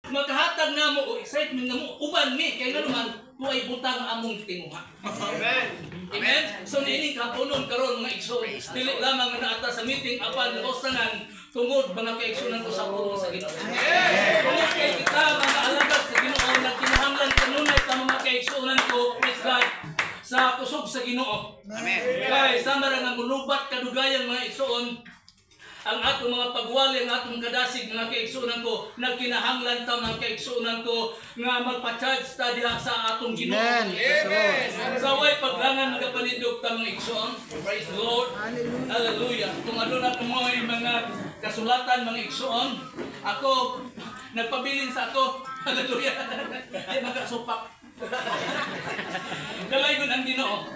Makahatag namo og excitement nga mo uban mi kay nganuman tuay butang among tinguha. Amen. Amen. So niining kapunon karon, mga igsoon, dili lamang nga naata sa meeting apan laos tanan tungod, mga kaigsunan ko, sa pulong sa Ginoo. Tungod kay kita mga alagad sa Ginoo, nagkinahanglan kanunay ta, mga kaigsunan ko, praise God, sa kusog sa Ginoo. Amen. Kay sama ra nga mulubat kadugayan, mga igsoon, ang atong mga pagwali, ang atong kadasig, mga kaigsuonan ko, nagkinahanglan ta, mga kaigsuonan ko, nga magpa-charge ta diha sa atong Ginoo. Amen. Amen. Sa way paglangan, magapanindog ta, mga igsoon. Praise the Lord. Hallelujah. Kung ano na kumoy mga kasulatan, mga igsoon, ako nagpabilin sa ako. Hallelujah. Di magkasupak. Dalaygon ang Ginoo.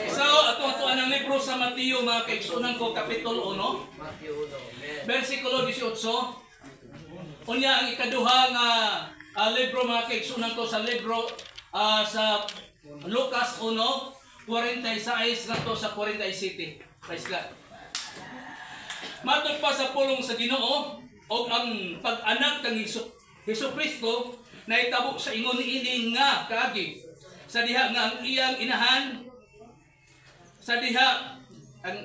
So, ato ato ang libro sa Mateo, mga kaigsuonan ko, kapitulo 1. Versikulo 18. Unya ang ikaduha nga libro, mga kaigsuonan ko, sa libro sa Lucas 1, 46 ngadto sa 47. Praise God. Matod pa sa pulong sa Ginoo, og ang pag-anak kang Hesus Kristo nahitabo sa ingon ini nga kaagi, sa diha nga ang iyang inahan, sa diha ang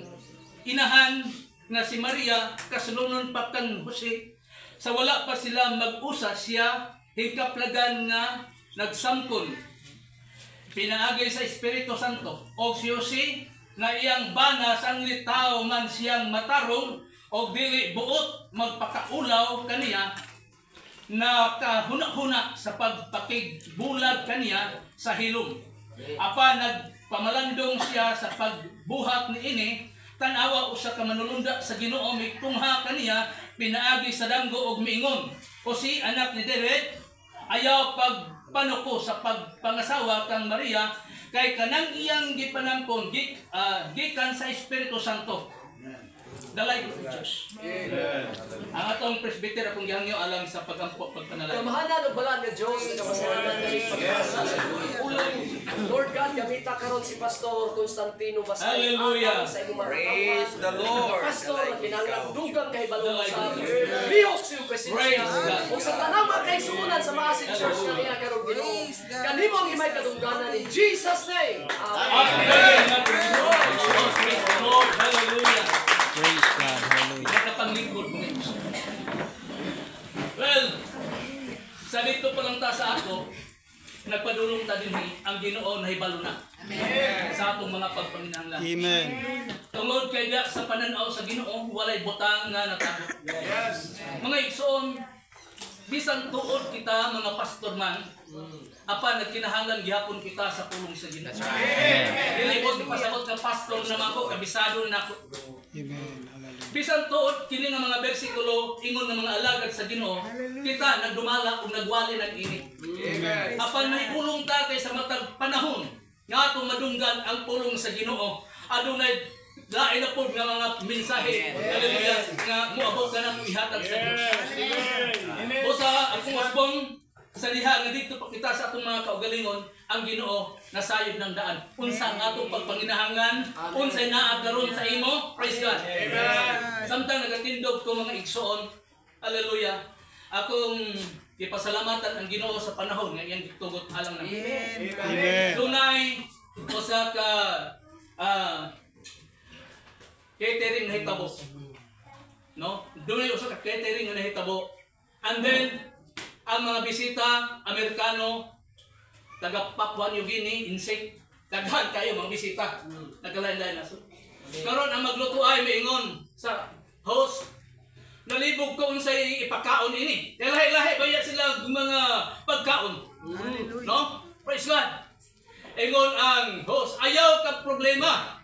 inahan nga si Maria kasulunon pa kang Jose, sa wala pa sila mag-usa, siya hikaplagan nga nagsamkon pinaagi sa Espiritu Santo. Og si Jose nga iyang bana, sanglit tao man siyang matarong og dili buot magpakaulaw kaniya, nakahuna-huna sa pagpakigbulag kaniya sa hilom. Apan nagpamalandong siya sa pagbuhat niini, tan-awa, usa ka manulunda sa Ginoo mitungha kaniya pinaagi sa damgo og miingon, "Jose, anak ni David, ayaw pagpanuko sa pagpangasawa kang Maria kay kanang iyang gipanangkon gikan sa Espiritu Santo." Dalaygon ang Diyos. Ang atong presbyter akong gihangyo alang sa pagampo, pagpanalangin. Kamahalan ug balaan nga Diyos, nagapasalamat kami pagkasal sa pulong. Lord God, gamita karon si Pastor Constantino Basay Hallelujah. alang sa imong mga Praise katawhan. the Lord. Pastor, kinahanglan dugang kahibalo sa lihok sa iyong presensya. Praise God. Ug sa tanang mga kaigsuonan sa Maasin Church nga niya karon, Ginoo. Kanimo ang himay kadungganan in Jesus' name. Amen. Amen. Praise the Lord. Hallelujah. Praise God. Hallelujah. Nakapanglingkod mo ngayon. Well, sa dito pa lang ta sa ako, nagpadulong ta dinhi, ang Ginoo nahibalo na sa atong mga pagpanginahanglan. Amen. Tungod kay diya sa pananaw sa Ginoo, walay butang nga natago. Mga igsoon, bisan tuod kita mga pastor man, apan nagkinahanglan gihapon kita sa pulong sa Ginoo. Dili ko pasabot nga pastor naman ko, kabisado na ako. Amen. Hallelujah. Bisan tuod kini nga mga bersikulo ingon nga mga alagad sa Ginoo, kita nagdumala ug nagwali ng ini. Amen. Apan may pulong ta kay sa matag panahon nga atong madunggan ang pulong sa Ginoo, adunay lain na pod nga mga mensahe. Hallelujah, nga moabot ka na ihatag sa Dios. O sa akong usbong sa diha nga dito pa kita sa atong mga kaugalingon, ang Ginoo nasayod ng daan unsa ang atong pagpanginahangan, unsay naa karon sa imo. Praise God. Amen. Samtang nagatindog ko, mga igsoon, hallelujah, akong gipasalamatan ang Ginoo sa panahon nga iyang gitugot alang namo. Amen. Dunay usa ka catering nahitabo, no? Dunay usa ka catering nga nahitabo and then ang mga bisita Amerikano, taga Papua New Guinea, insect, daghan kayo mga bisita. Nagkalain-lain na. So, karon ang magluto ay miingon sa host, "Nalibog ko unsay ipakaon ini." Kaya lahi-lahi ba sila mga pagkaon? No? Praise God. Ingon ang host, "Ayaw ka problema.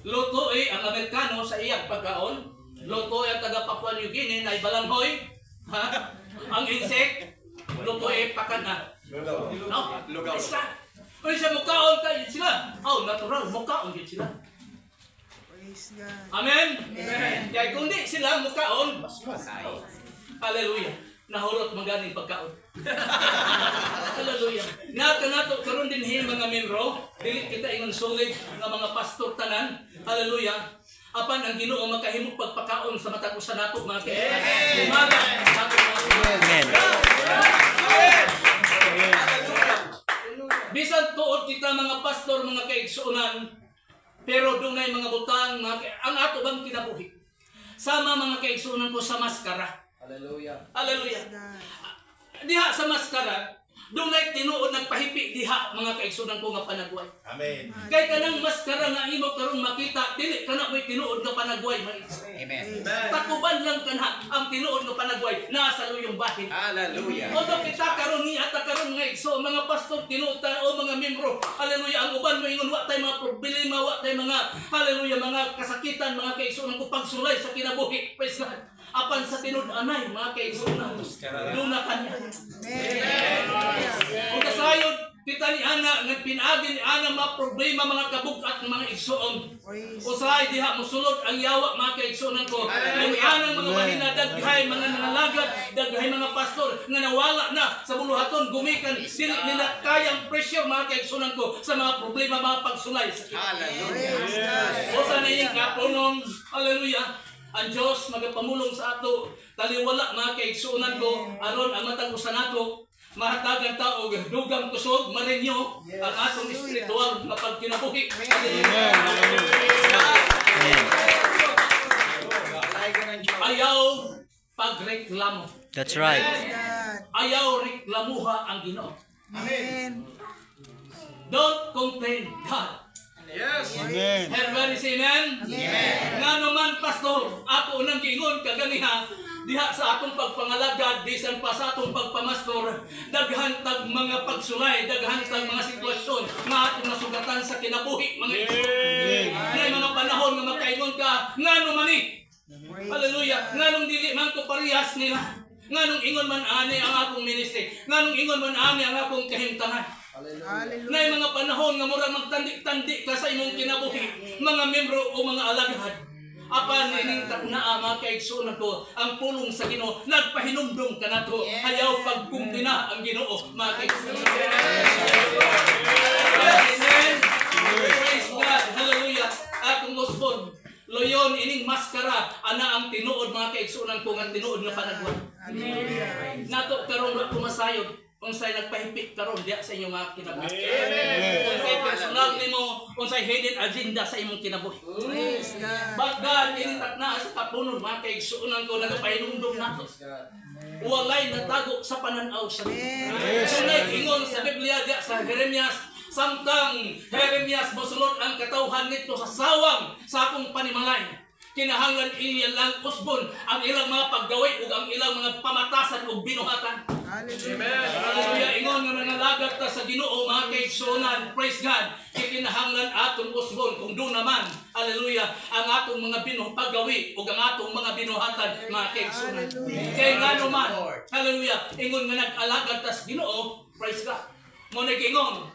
Lutuoy ang Amerikano sa iyang pagkaon. Lutuoy ang taga Papua New Guinea na balanghoy. Ha? Ang insect, lutuoy pakan na." No? Lugaw. Praise God. Uy, sa mukaon kay sila. Oh, natural, mukaon gid sila. Praise God. Amen? Amen. Kaya kung di sila mukaon, hallelujah. Nahurot maganing pagkaon. Hallelujah. Nata nato karon dinhi mga membro, dili kita ingon solid nga mga pastor tanan. Hallelujah. Apan ang Ginoo makahimo pagpakaon sa matag usa nato, mga kaibigan. Umaga sa ato mga Amen. kaigsuonan, pero dunay mga butang mga, ang ato bang kinabuhi. Sama mga kaigsuonan ko sa maskara. Hallelujah. Hallelujah. God. Diha sa maskara, dunay tinuod nagpahipi diha mga kaigsuonan ko nga panagway. Amen. Kay kanang maskara nga imo karon makita, dili kana mo'y tinuod nga panagway mga igsoon. Amen. Takuban lang kana ang tinuod nga panagway naa sa luyong bahin. Hallelujah. Although kita karon ni ata karon nga igsoon mga pastor tinuod ta o mga membro, hallelujah, ang uban moingon wa tay mga problema, wa tay mga hallelujah mga kasakitan mga kaigsoon ko pagsulay sa kinabuhi. Praise God. Apan sa tinud-anay mga kaigsoon, duna kanya. Amen. Kung kasayod kita ni ana nga pinaagi ni ana mga problema mga kabug-at mga igsoon. Praise. Usahay diha mosulod ang yawa mga kaigsuonan ko. Ang anang mga mahina daghay mga nangalagad, daghay mga pastor nga nawala na sa buluhaton gumikan dili nila kayang pressure mga kaigsuonan ko sa mga problema mga pagsulay sa Hallelujah. Praise God. O sa niyang kapunon, hallelujah, ang Diyos magapamulong sa ato, taliwala mga kaigsuonan ko, aron ang matag usa nato, mahatagan ta og dugang kusog, marenew ang atong espiritual nga pagkinabuhi. Amen. Ayaw pagreklamo. That's right. God. Ayaw reklamuha ang Ginoo. Amen. Don't complain God. Yes. Amen. Everybody say amen. Amen. Nga naman, pastor, ako unang giingon kaganiha diha sa atong pagpangalagad, bisan pa sa atong pagpamastor, daghan tag mga pagsulay, daghan tag mga sitwasyon nga atong nasugatan sa kinabuhi, mga igsoon. May mga panahon nga makaingon ka, ngano man ni? Praise Hallelujah. Nganong dili man ko parehas nila. Nganong ingon man ani ang akong ministry. Nganong ingon man ani ang akong kahimtangan. Hallelujah. Nay mga panahon nga mura magtandi-tandi ka sa imong kinabuhi, mga membro o mga alagad. Apan ining taknaa mga kaigsuonan ko, ang pulong sa Ginoo nagpahinumdum kanato. Ayaw pagkundina ang Ginoo, mga kaigsuonan. Amen. Praise God. Hallelujah. Akong usbon, loyon ining maskara ana ang tinuod mga kaigsuonan ko nga tinuod nga panagway. Hallelujah. Nato karon wa kumasayod unsay nagpahipit karon diha sa inyong mga kinabuhi. Unsay personal nimo, unsay hidden agenda sa imong kinabuhi. Praise God. But God, ining taknaa sa kapunon mga kaigsuonan ko nagapahinumdum nato. Walay natago sa pananaw sa Ginoo. Dunay ingon sa Biblia diha sa Jeremias, samtang Jeremias mosulod ang katawhan nito sa sawang sa akong panimalay. Kinahanglan ilang usbon ang ilang mga paggawi ug ang ilang mga pamatasan ug binuhatan. Hallelujah. Hallelujah. Ingon nga mga lagad ta sa Ginoo mga kaigsuonan. Praise God. Kinahanglan atong usbon kung doon naman. Hallelujah. Ang atong mga paggawi ug ang atong mga binuhatan mga kaigsuonan. Kay ngano man. Hallelujah. Ingon nga nag-alagad ta sa Ginoo. Praise God. Mo nag-ingon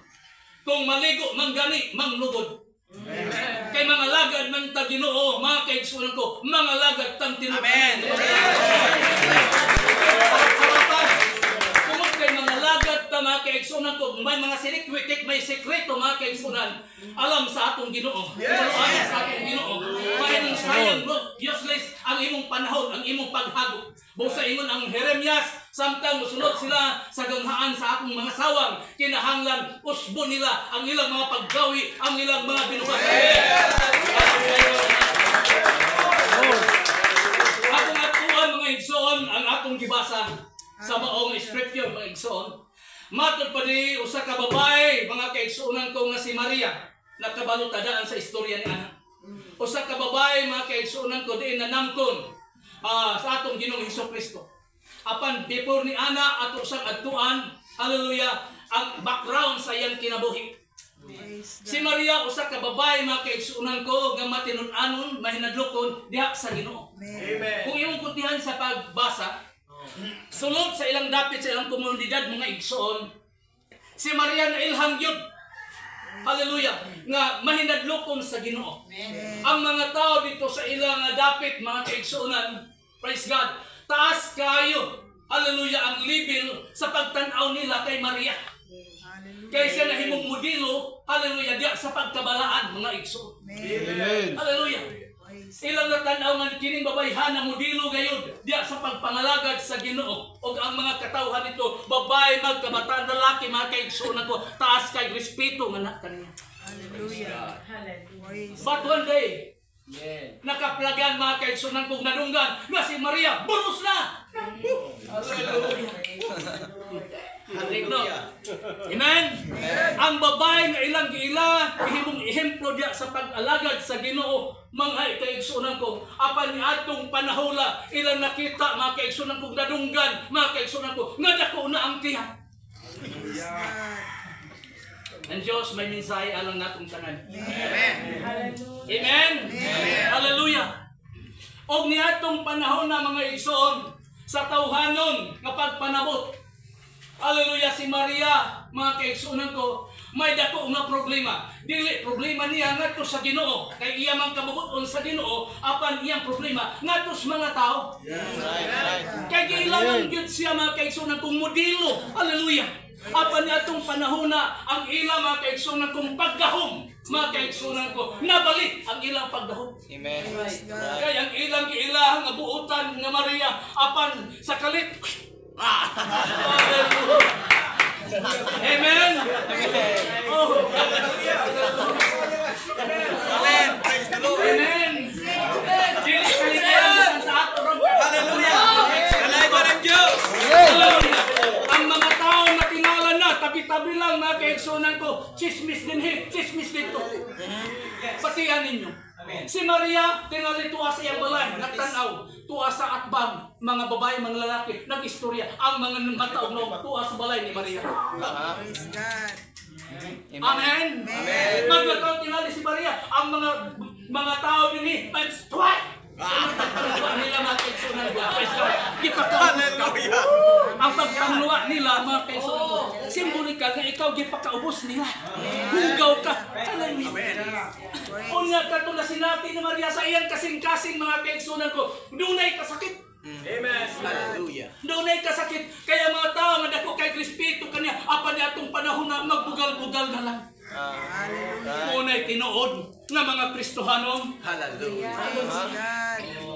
kung maligo man gani manglugod. Kay mga lagad man ta Ginoo, mga kaigsuonan ko, mga lagad tang tinuod. Amen. Tungod kay mga lagad ta mga kaigsuonan ko, may mga sinikwitik, may sekreto mga kaigsuonan, alam sa atong Ginoo. Alam sa atong Ginoo. Mahimong sayang, useless ang imong panahon, ang imong paghago. Busa ingon ang Jeremias, samtang mosulod sila sa ganghaan sa akong mga sawang, kinahanglan usbon nila ang ilang mga paggawi, ang ilang mga binuhatan. Akong atuan mga igsoon ang atong gibasa sa maong scripture mga igsoon. Matod pa di usa ka babae mga kaigsuonan ko nga si Maria, nakabalo tadaan sa istorya ni ana. Usa ka babae mga kaigsuonan ko diin nanangkon sa atong Ginoong Hesukristo. Apan before ni ana ato sang adtuan, hallelujah, ang background sa iyang kinabuhi. Si Maria usa ka babae mga kaigsuonan ko nga matinud-anon, mahinadlokon diha sa Ginoo. Amen. Kung imong kuntihan sa pagbasa, sulod sa ilang dapit sa ilang komunidad mga igsoon, si Maria na ilhang yun. Hallelujah, nga mahinadlokon sa Ginoo. Ang mga tao dito sa ilang dapit mga kaigsuonan, praise God, taas kayo, hallelujah, ang level sa pagtan-aw nila kay Maria. Kay siya nahimong modelo, hallelujah, diya sa pagkabalaan mga igsoon. Amen. Hallelujah. Ilang natanaw nga kining babayhan ang modelo gayud diya sa pagpangalagad sa Ginoo og ang mga katawhan nito, babae magkabataan, lalaki mga kaigsoon ako, taas kay respeto nga na kaniya. Hallelujah. Praise But one day, Amen. nakaplagan mga kaigsunan kong nadunggan nga si Maria, buros na! Hallelujah. Amen? Ang babae nga ilang giila, gihimong ehemplo diya sa pag-alagad sa Ginoo, mga kaigsunan ko, apan ni atong panahula, ilang nakita mga kaigsunan kong nadunggan, mga kaigsunan ko, nga dako na ang tiyan. Ang Diyos may mensahe alang natong tanan. Amen. Amen. Hallelujah. Og niadtong panahon na mga igsoon sa tawhanon nga pagpanabot. Hallelujah, si Maria, mga kaigsuonan ko, may dako nga problema. Dili problema niya ngadto sa Ginoo, kay iya man kabubuton sa Ginoo, apan iyang problema ngadto sa mga tao. Kay giilangan gyud siya mga kaigsuonan kong modelo. Hallelujah. Apan niadtong panahon na ang ila mga kaigsuonan kong paggahom, mga kaigsuonan ko, nabalik ang ilang paggahom. Amen. Kay ang ilang giilahan nga buotan nga Maria apan sa kalit. Hallelujah. Amen. Oh. Amen. Praise the Lord. Amen. Dili kaligayahan sa ato ron. Hallelujah. Kalaiba ng Diyos. Hallelujah. Ang mga tao na tingalan na, tabi-tabi lang mga kaigsunan ko, chismis din he, chismis dito. Patihan ninyo. Si Maria, tingali tuwa sa iyang balay, nagtanaw, tuwa sa atbang, mga babae, mga lalaki, nag-istorya, ang mga mata og noong tuwa sa balay ni Maria. Praise God. Amen. Amen. Maglakaw tingali si Maria, ang mga tao dinhi, tuwa. Pagpangluwa nila mga kaigsunan ko. Praise God. Gipakaubos ka. Ang pagpangluwa nila mga kaigsunan ko, simbolikal na ikaw gipakaubos nila. Hugaw ka. Hallelujah. Unya kato na sinati ni Maria sa iyang kasing-kasing mga kaigsunan ko, dunay kasakit. Amen. Hallelujah. Dunay kasakit. Kaya mga tao nga dako kay respeto kaniya, apan atong panahon na magbugal-bugal na lang. Unay tinuod nga mga Kristohanon. Hallelujah. Praise God.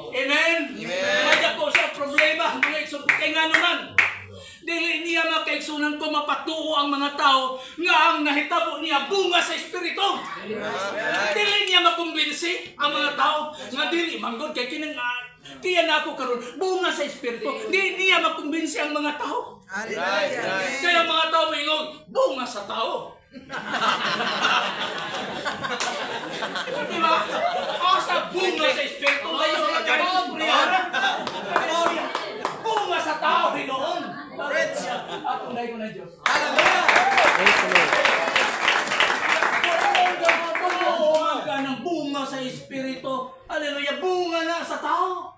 Amen. May dako sa problema mga igsoon kay ngano man. Dili niya mga kaigsunan ko mapatuo ang mga tao nga ang nahitabo niya bunga sa espiritu. Dili niya makumbinsi ang mga tao nga dili manggod kay kining tiyan ako karon bunga sa espiritu. Dili niya makumbinsi ang mga tao. Hallelujah. Kaya mga tao moingon bunga sa tao. Di ba? Asa bunga sa espiritu layo na kayo. Bunga sa tao hinuon. Ako na ko na Diyos. Hallelujah. Ka ng bunga sa espiritu. Hallelujah. Bunga na sa tao.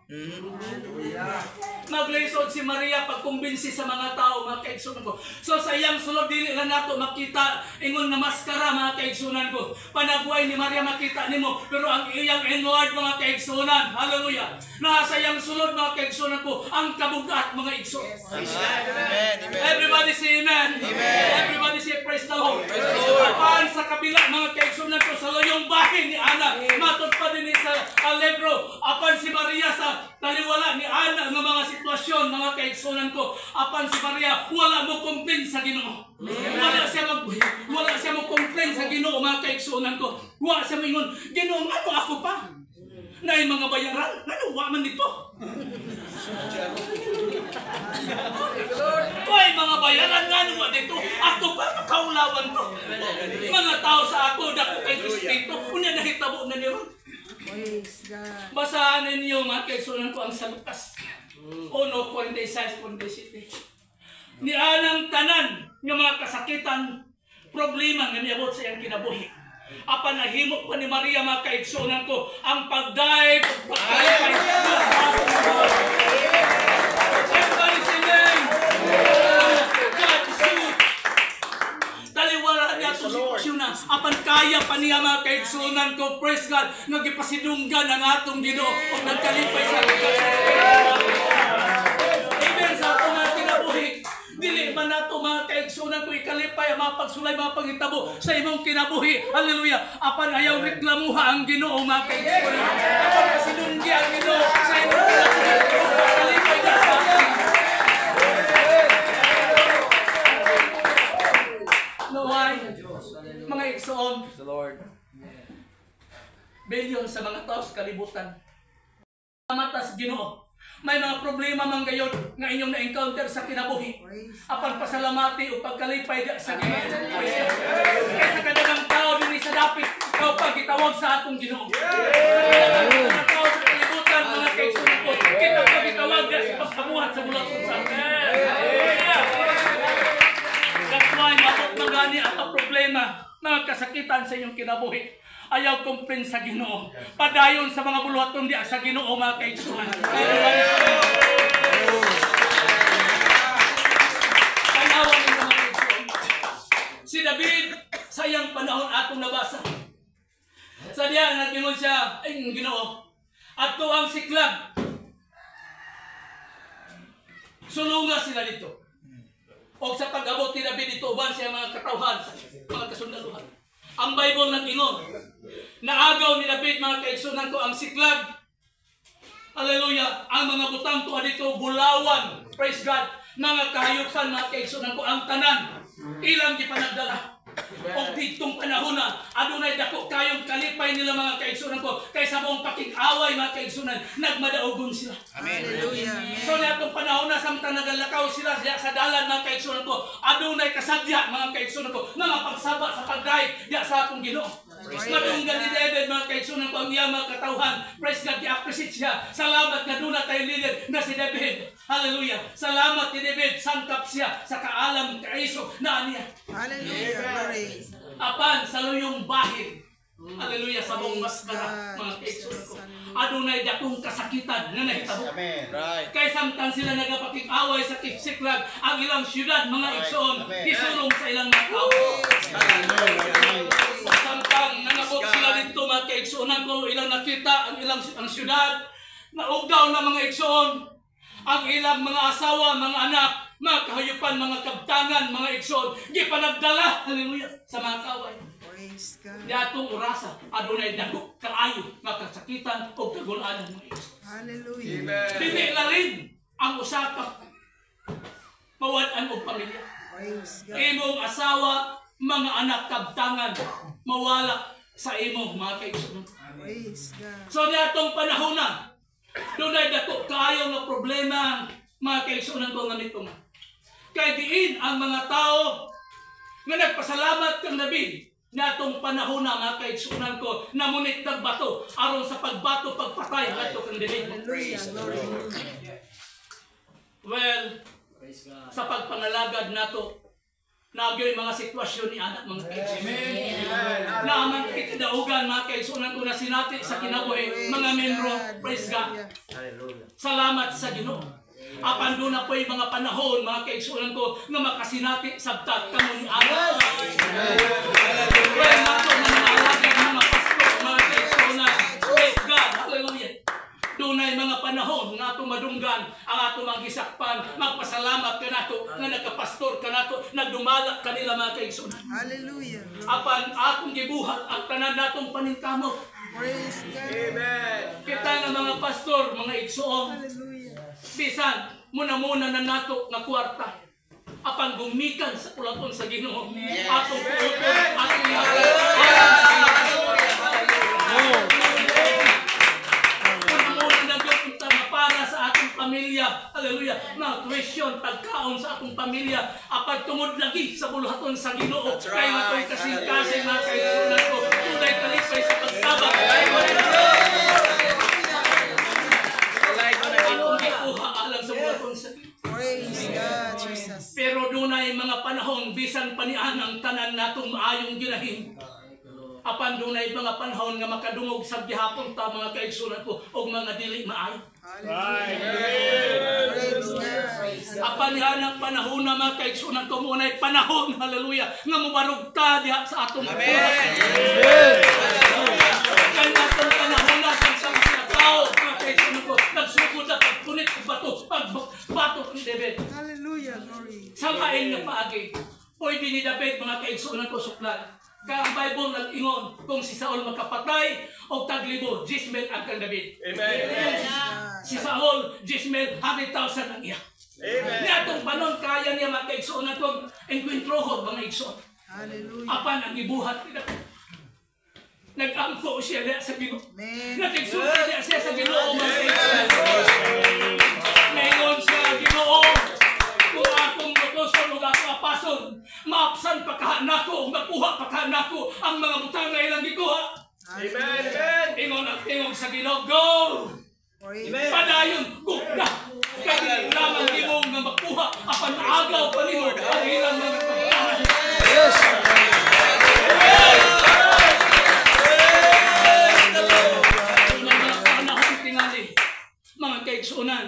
Maglisod si Maria pagkumbinsi sa mga tao, mga kaigsunan ko. So sa iyang sulod dili lang nato makita ingon na maskara mga kaigsunan ko. Panagway ni Maria makita nimo, pero ang iyang inward mga kaigsunan, hallelujah. Nasa iyang sulod mga kaigsunan ko ang kabugat mga igsoon. Amen. Amen. Everybody say amen. Amen. Everybody say praise the Lord. Praise the Lord. Apan sa kabila mga kaigsunan ko sa layong bahin ni Ana, matod pa din sa Allegro, apan si Maria sa taliwala ni Ana nga mga sitwasyon mga kaigsunan ko, apan si Maria wala mo complain sa Ginoo. Wala siya mo complain sa Ginoo mga kaigsunan ko. Wala siya moingon, Ginoo ngano ako pa? Naay mga bayaran, ngano wa man dito? Koy mga bayaran ngano wa dito? Ako pa makaulawan to. Mga tao sa ako dako kay respeto, unya nahitabo na nila. Praise God. Basahan ninyo mga kaigsunan ko ang sa Lucas 1:46-47. Ni anang tanan nga mga kasakitan, problema nga niabot sa iyang kinabuhi. Apan nahimo pa ni Maria mga kaigsunan ko ang pagdayeg ug pagkalipay. Everybody say amen. God is good. Taliwala niya itong sitwasyon na. Apan kaya pa niya mga kaigsunan ko, praise God, nga gipasidunggan ang atong Ginoo ug nagkalipay sa Amen sa atong mga kinabuhi. Dili man nato mga kaigsunan ko ikalipay ang mga pagsulay, mga pangitabo sa imong kinabuhi. Hallelujah. Apan ayaw reklamuha ang Ginoo mga kaigsunan. Apan pasidunggi ang Ginoo sa imong kinabuhi. Kalipay na sa atong. Naway, mga igsoon, Lord. Bilyon sa mga tao sa kalibutan. Mata sa Ginoo. May mga problema man gayon nga inyong na-encounter sa kinabuhi. Apan pasalamati o pagkalipay sa Ginoo. Kaya sa kadagang tao dinhi sa dapit, ikaw pa gitawag sa atong Ginoo. Sa kadagang tao sa kalibutan, mga kaigsunan ko, kita pa gitawag sa pagpamuhat sa bulaton sa atin. That's why mabot magani ang problema, mga kasakitan sa inyong kinabuhi. Ayaw complain sa Ginoo. Padayon sa mga buluhaton diya sa Ginoo, mga kaigsunan. Tanawan ninyo, mga kaigsunan. Si David, sa iyang panahon atong nabasa. Sa diya, nag-ingon siya, ay Ginoo, adto ang Siklag. Sulunga sila dito. O sa pag-abot ni David dito, uban siya mga katawhan, mga kasundaluhan. Ang Bible nag-ingon, naagaw ni David, mga kaigsunan ko, ang Siklag. Hallelujah. Ang mga butang tuwa dito, bulawan. Praise God. Mga kahayupan, mga kaigsunan ko, ang tanan, ilang gipanagdala. O ditong panahon na, adunay dako kayong kalipay nila, mga kaigsunan ko, kaysa maong pakig-away, mga kaigsunan, nagmadaugon sila. Amen. Hallelujah. So na itong panahon na, samtang nagalakaw sila sa dalan, mga kaigsunan ko, adunay kasadya, mga kaigsunan ko, mga pagsaba sa pagdayeg diya sa akong Ginoo. Madunggan ni David, mga kaigsunan ko, ang iyang mga katawhan. Praise God, i-appreciate siya. Salamat nga doon na tayo leader na si David. Hallelujah. Salamat ni David, sangkap siya sa kaalam, kaisog na niya. Hallelujah. Glory. Apan sa luyong bahin. Hallelujah, sa buong maskara, mga kaigsunan ko, adunay dakong kasakitan nga nahitabo. Amen. Right. Kay samtang sila nagapakig-away sa Siklag, ang ilang syudad, mga igsoon, gisulong sa ilang mga tao. Samtang nangabot sila dito, mga kaigsuonan ko, ilang nakita ang ilang ang syudad, naugaw na mga igsoon, ang ilang mga asawa, mga anak, mga kahayupan, mga kabtangan, mga igsoon, gipanagdala, hallelujah, sa mga kaway. Praise God. Diatong orasa, adunay dako kaayo nga kasakitan o kagulanan, mga igsoon. Hallelujah. Dili lalin ang usa ka mawad-an og pamilya. Praise God. Imong asawa, mga anak, kabtangan, mawala sa imo, mga kaigsunan. Praise God. So niatong panahon na, dunay dako kaayo nga problema, mga kaigsunan ko nga mitong. Kay diin ang mga tao nga nagpasalamat kang David niatong panahon na, mga kaigsunan ko, namunit ng bato aron sa pagbato pagpatay ngadto kang David. Hallelujah. Glory. Well, Praise God. sa pagpangalagad nato, nagyoy mga sitwasyon ni anak, mga kaigsunan. Naaman kay kadaugan, mga kaigsunan ko, na sinati sa kinabuhi, mga membro, praise God. Hallelujah. Salamat sa Ginoo. Apan doon na po'y mga panahon, mga kaigsunan ko, nga makasinati sabtat kamo ni anak. Well, nato nga mga alagad, mga pastor, mga kaigsunan, praise God, hallelujah. Dunay mga panahon nga atong madunggan ang atong mga gisakpan, magpasalamat kanato nga nagkapastor kanato, nagdumala kanila, mga kaigsunan. Hallelujah. Apan atong gibuhat ang tanan natong paningkamot. Praise God. Kita nga mga pastor, mga igsoon, Hallelujah. bisan muna-muna na nato nga kwarta, apan gumikan sa kulaton sa Ginoo. Atong puoton, atong muna-muna na gyud unta nga para sa atong pamilya. Hallelujah. Mga tuition, pagkaon sa atong pamilya, apan tungod lagi sa buluhaton sa Ginoo. That's Kay right. atong kasing-kasing, mga kaigsunan ko, tunay kalipay sa pagsaba. Atong gikuha alang sa buluhaton sa Ginoo. Praise God, Jesus. Pero dunay mga panahon bisan panian ang tanan natong maayong ginahin. Apan dunay mga panahon nga makadungog sa gihapon ta, mga kaigsunan ko, og mga dili maayo. Hallelujah. Praise God. Apan niya ang panahon na, mga kaigsunan ko, munay panahon, hallelujah, nga mobarog ta diha sa atong Amen. Kay natong panahon na sa mga tao, mga kaigsunan ko, nagsugod na pagpunit og bato, pagbato kang David. Hallelujah. Glory. Sa lain nga paagi, pwede ni David, mga kaigsunan ko, suklan. Kaya ang Bible nag-ingon, kung si Saul makapatay o taglibo, 10,000 ang kang David. Amen. Si Saul, 10,000, 100,000 ang iya. Amen. Niatong panon, kaya niya mga kaigsunan kong enkwintrohon, mga igsoon. Hallelujah. Apan ang gibuhat ni David. Nag-ampo siya diya sa Ginoo. Amen. Nakigsulti diya siya sa Ginoo, mga kaigsuonan. Ngayon siya, Ginoo, kung akong lutoson ug akong apason, maapsan pa kaha nako, makuha pa kaha nako ang mga butang nga ilang gikuha. Amen. Amen. Ingon ang tingog sa Ginoo, go! Praise. Padayon, gugna! Kay dili lamang nimo nga makuha, apan maagaw pa nimo ang ilang mga kaptanan. Yes. Mga panahon tingali, mga kaigsuonan,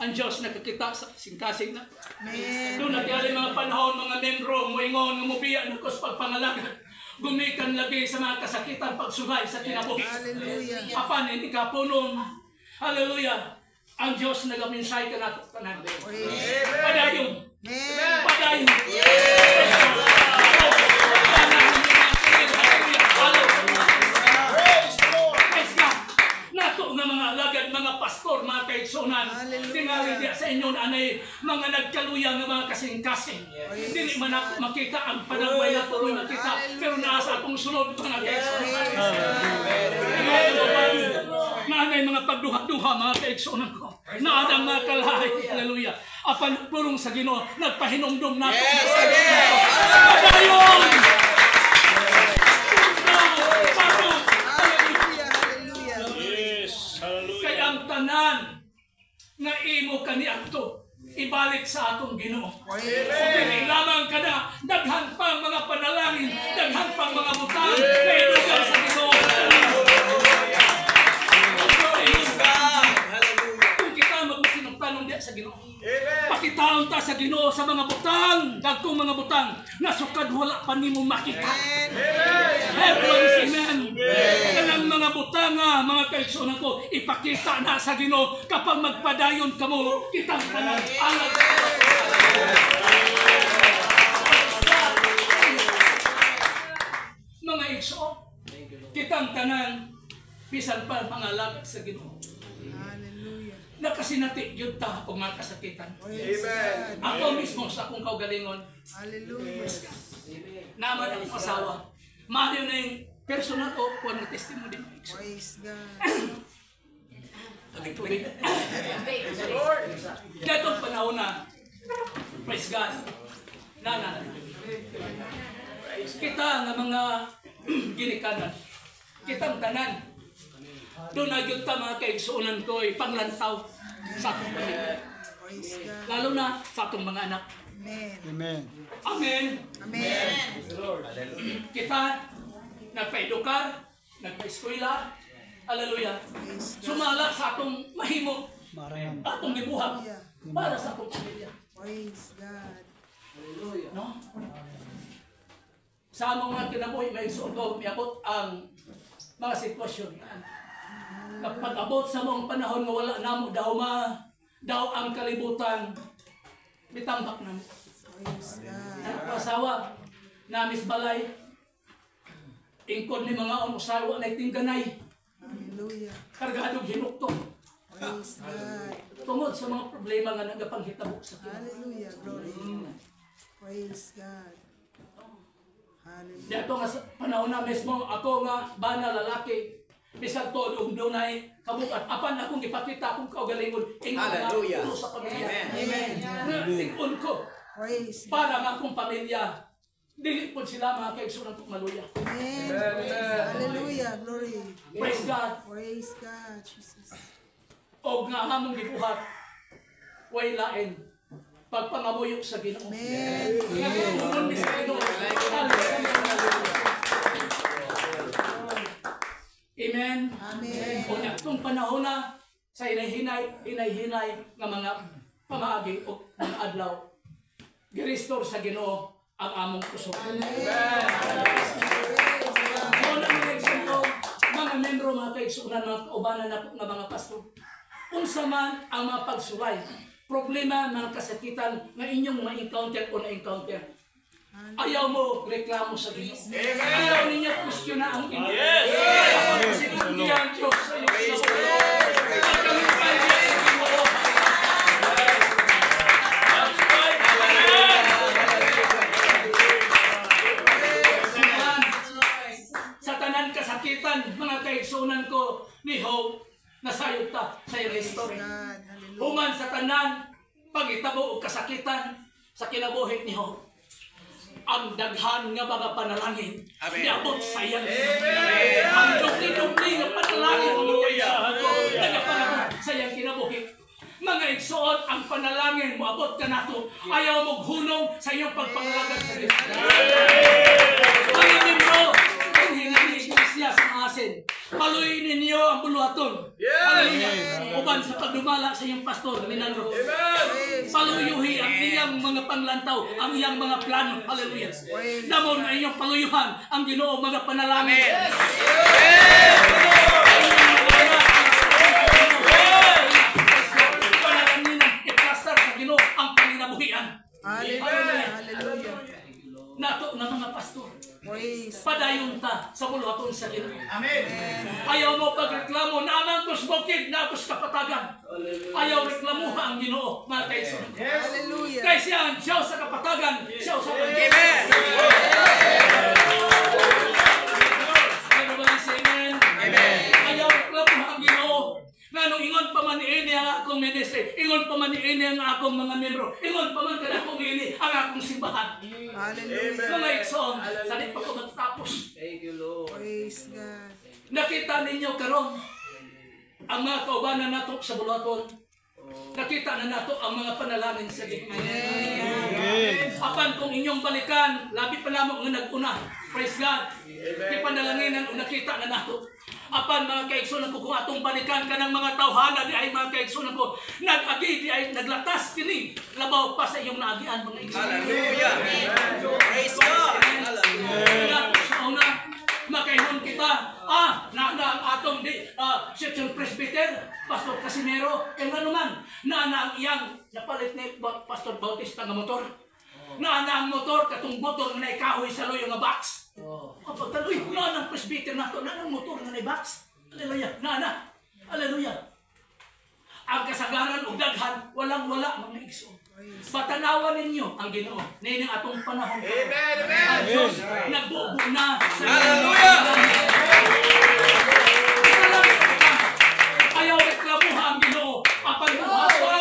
ang Diyos nakakita sa kasing-kasing na. Amen. Doon na tingali mga panahon, mga membro, muingon, nga mubiya na kos pagpangalagan. Gumikan lagi sa mga kasakitan, pagsugay sa kinabuhi. Hallelujah. Apan, hindi ka punon. Hallelujah. Ang Diyos nagaminsay ka nato tanan. Praise. Padayon. Amen. Padayon. Praise the Lord. Praise God. Nato nga mga alagad, mga pastor, mga kaigsunan. Hallelujah. Tingali diya sa inyo na anay mga nagkaluya nga mga kasing-kasing. Dili man ako makita ang panagway nato mo'y makita, pero naa sa akong sulod mga kaigsunan. Naanay mga pagduha-duha mga kaigsunan ko. Naanang mga kalahay. Hallelujah. Apan purong sa Ginoo, nagpahinumdum nato. Yes, amen. Padayon! Paro! Hallelujah. Hallelujah. Yes. Hallelujah. Kay ang tanan nga imo kaniadto ibalik sa atong Ginoo. Praise. Dili lamang kada daghan pang mga panalangin, daghan pang mga butang na idugang sa Ginoo. Praise God. Hallelujah. Kung kita magmasinugtanon diya sa Ginoo. Amen. Pakitaon ta sa Ginoo sa mga butang, dagkong mga butang na sukad wala pa nimo makita. Everyone is amen. Kanang mga butanga, mga kaigsuonan ko, ipakita na sa Ginoo kapag magpadayon kamo, kitang tanan alag. Mga igsoon, kitang tanan bisan pa mga alagad sa Ginoo. Hallelujah. Nakasinati gyud ta og mga kasakitan. Praise Amen. God. Ako mismo sa akong kaugalingon, Hallelujah. naman akong asawa. Maayo na yung personal o kuan nga testimony mga igsoon. Praise God. Tubig. Gatong panahon na, praise God, na na. Kita nga mga ginikanan, kitang tanan, doon na gyud ta mga kaigsuonan ko, panglantaw sa atong pamilya. Praise God. Lalo na sa atong mga anak. Amen. Amen. Amen. Amen. Kita, nagpa-edukar, nagpa-eskwela, hallelujah. Praise God. Sumala sa atong mahimo, Marangan. atong gibuhat, para sa atong pamilya. Praise God. No? Sa among mga kinabuhi, may isuot ko, miabot ang mga sitwasyon. Kapag abot sa mong panahon nga wala namo daw ma, daw ang kalibutan, mitambak namo. Praise God. Ang akong asawa, namis balay, ingkod ni mga umusay, wa na'y tingganay, Hallelujah. kargadong hinukto, Praise God. tungod sa mga problema nga nagapanghitabo sa kinabuhi. Hallelujah. Glory. Praise God. Hallelujah. Dito nga sa panahon na mismo, ako nga bana lalaki, bisag tuod ug dunay kabukat apan akong ipakita akong kaugalingon ingon nga Hallelujah. puno sa pamilya. Amen. Nga ingon ko Praise God. para nga akong pamilya dili pud sila mga kaigsuonan kong maluya. Amen. Hallelujah. Glory. Praise God. Praise God. Jesus. Og nga among gibuhat way lain pagpangamuyo sa Ginoo. Amen. Nga gibuhat mi sa Ginoo. Amen. Amen. Unya, itong panahon na sa hinay-hinay, hinay-hinay nga mga pamaagi o mga adlaw, girestore sa Ginoo ang among kusog. Muna mga igsoon, mga membro, mga kaigsuonan, mga kaubanan na nga mga pastor. Unsa man ang mga pagsulay, problema, mga kasakitan nga inyong ma-encounter o na-encounter. Ayaw mo reklamo sa Ginoo. Ayaw ninyo question na ang Ginoo. Yes. Kasi ang Diyos sa iyong kinabuhi. Pagkalipay niya sa Ginoo. Sa tanan kasakitan sa kinabuhi ni Job, ang daghan nga mga panalangin niabot sa iyang. Ang dubli-dubli nga panalangin, mga kaigsuonan ko, nagapangabot sa iyang kinabuhi. Mga igsoon, ang panalangin moabot kanato. Ayaw mo hunong sa iyong pagpangalagad sa Diyos. Mga membro, dinhi nga ni Iglesia sa Maasin, paluyin ninyo ang buluhaton. Hallelujah. Uban sa pagdumala sa iyong pastor, Minandro. Paluyuhi ang iyang mga panglantaw, ang iyang mga plano. Hallelujah. Damon nga inyong paluyuhan ang Ginoo mga panalangin. Panalangin i-plaster sa Ginoo ang panginabuhian. Hallelujah. Hallelujah. Nato na mga pastor. Praise. Padayon ta sa buluhaton sa Ginoo. Amen. Ayaw mo pagreklamo na amang kus bukid na kus kapatagan. Ayaw reklamuha ang Ginoo, mga kaigsuonan. Hallelujah. Kay siya ang Diyos sa kapatagan, siya sa Diyos. Everybody say amen. Amen. Ayaw reklamuha ang Ginoo. Nganong ingon pa man niini ang akong ministry, ingon pa man niini ang akong mga membro, ingon pa man kanakong niini ang akong simbahan. Hallelujah. Mga igsoon, sa di pa ko magtapos. Thank you, Lord. Praise God. Nakita ninyo karon ang mga kaubanan nato sa buluhaton. Nakita na nato ang mga panalangin sa Ginoo. Apan kung inyong balikan, labi pa namo nga nag-una. Praise God. Di panalanginan o nakita na nato. Apan mga kaigsuonan ko, kung atong balikan kanang mga tawhana di ay mga kaigsuonan ko, nag-agi di ay naglatas kini labaw pa sa iyong naagian, mga igsoon. Hallelujah. Praise God. Hallelujah. Sa una, makaingon kita, na na ang atong di, section presbyter, Pastor Casimero, kay nga naman, na na ang iyang napalit ni Pastor Bautista nga motor. Na na ang motor, katong motor nga naikahoy sa loyo nga box. Oh. Pagtaloy, na na ang presbyter nato, na na ang motor nga box. Hallelujah, na na. Hallelujah. Ang kasagaran ug daghan, walang wala, mga igsoon. Patanawan ninyo ang Ginoo niining atong panahon. Amen. Amen. Ang Diyos nagbubo na sa Hallelujah! Ayaw reklamuha ang Ginoo apan buhaton